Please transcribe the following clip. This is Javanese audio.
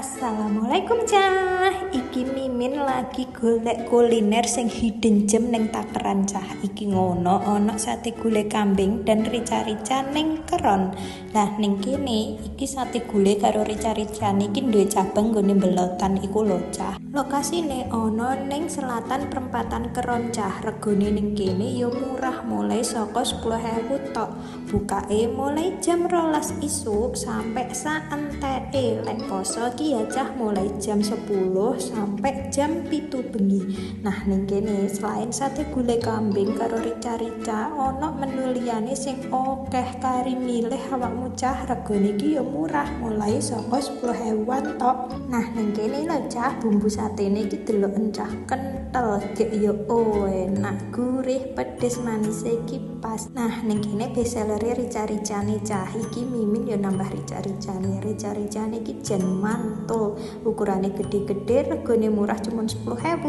Assalamualaikum, cah. Iki Mimin lagi golek kuliner sing hidden gem ning Takeran, cah. Iki ngono ono sate gulai kambing dan rica-rica ning Keron. Lah, ning kene iki sate gulai karo rica-ricane iki duwe cabang nggone Belotan iku lho, cah. Lokasine ono ning selatan perempatan Keron, cah. Regone ning kene yo murah, mulai saka 10.000 tok. Bukake mulai jam 12 isuk sampai saenteke. Lek poso ki ya, cah, mulai jam 10 sampai jam 7 bengi. Nah, ning kene selain sate gulai kambing karo rica-rica, ono menu liyane sing akeh, kari milih awakmu, cah. Regone iki yo murah, mulai saka 10.000-an tok. Nah, ning kene lho, cah, bumbu satene iki deloken, cah, kental gek yo enak, gurih, pedes manis iki pas. Nah, ning kene best sellere rica-ricane, cah. Iki Mimin yo nambah rica-ricane. Rica-ricane iki jan mantul, ukurane gede-gede, regane murah, cuma 10.000.